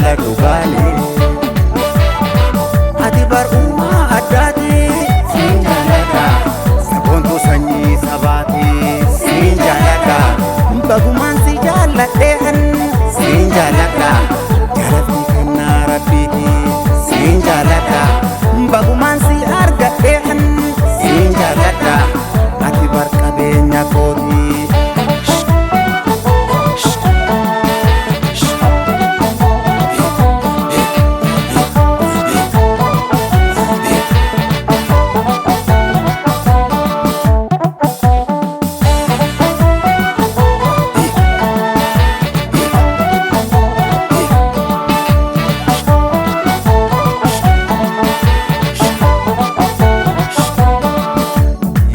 jaalala dhugaani. Ati bar uumaa addaati siin jaaladha saboontuu sanyii sabaati siin jaaladha bagumaan si jaalladheen siin jaaladha jaalalli kennaa rabbiiti siin jaaladha bagumaan si argadheen siin jaaladha ati bar qabeenya kooti.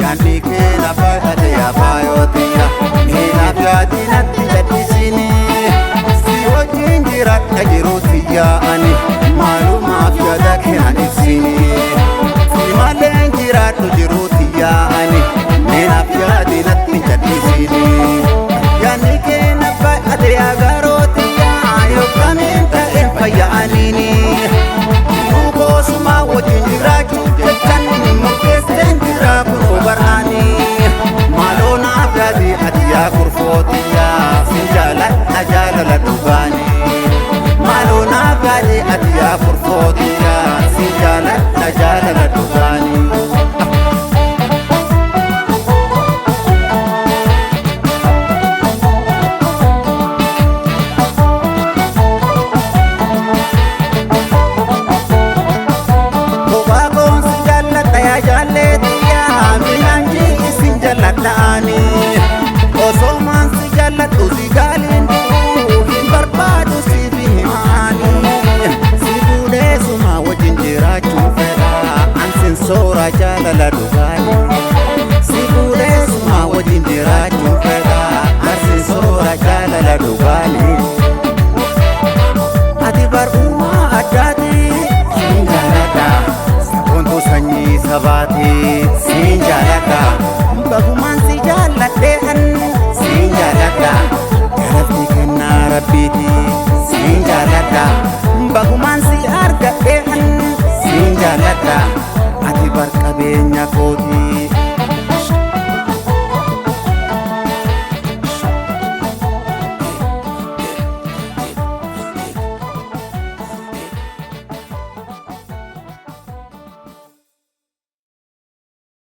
Yaanni kee lafa ate yaafaayotiya miinaaf yaadinatti gadhiisini si wajjin jiraadha jiruuti yaa'ani maalumaaf yaada keenan ibsini si maleen jiraadhu jiruuti yaa'ani miinaaf yaadinatti gadhiisini yaanni kee lafa ate yaagarooti yookaaniin ta'een fayya'aniini. Koosuma wajjin jiraachuuf jechan murteesseen jira kunoo bar'aanii. Maaloo naaf yaadi ati yaa kurfootiyyaa si jaaladha jaalala dhugaanii. Maaloo naaf yaadi ati yaa kurfootiyyaa si jaaladha jaalala dhugaanii. Kophaa koon si jaalladha yaa jaalleetiyyaa miilaan isin jaalladhaani. Osoo maan si jaalladhu si gaaliin du'uu hin barbaadu siif himaani. Si fuudhee suma wajjin jiraachuun fedha ansin soora jaalala dhugaani. Si fuudhee suma wajjin jiraachuun fedha ansin soora jaalala dhugaani. Ati bar uumaa addaati siin jaaladha saboontuu sanyii sabaati siin jaaladha bagumaan si jaalladheen siin jaaladha jaalalli kennaa rabbiiti siin jaaladha bagumaan si argadheen siin jaaladha ati bar qabeenya kooti.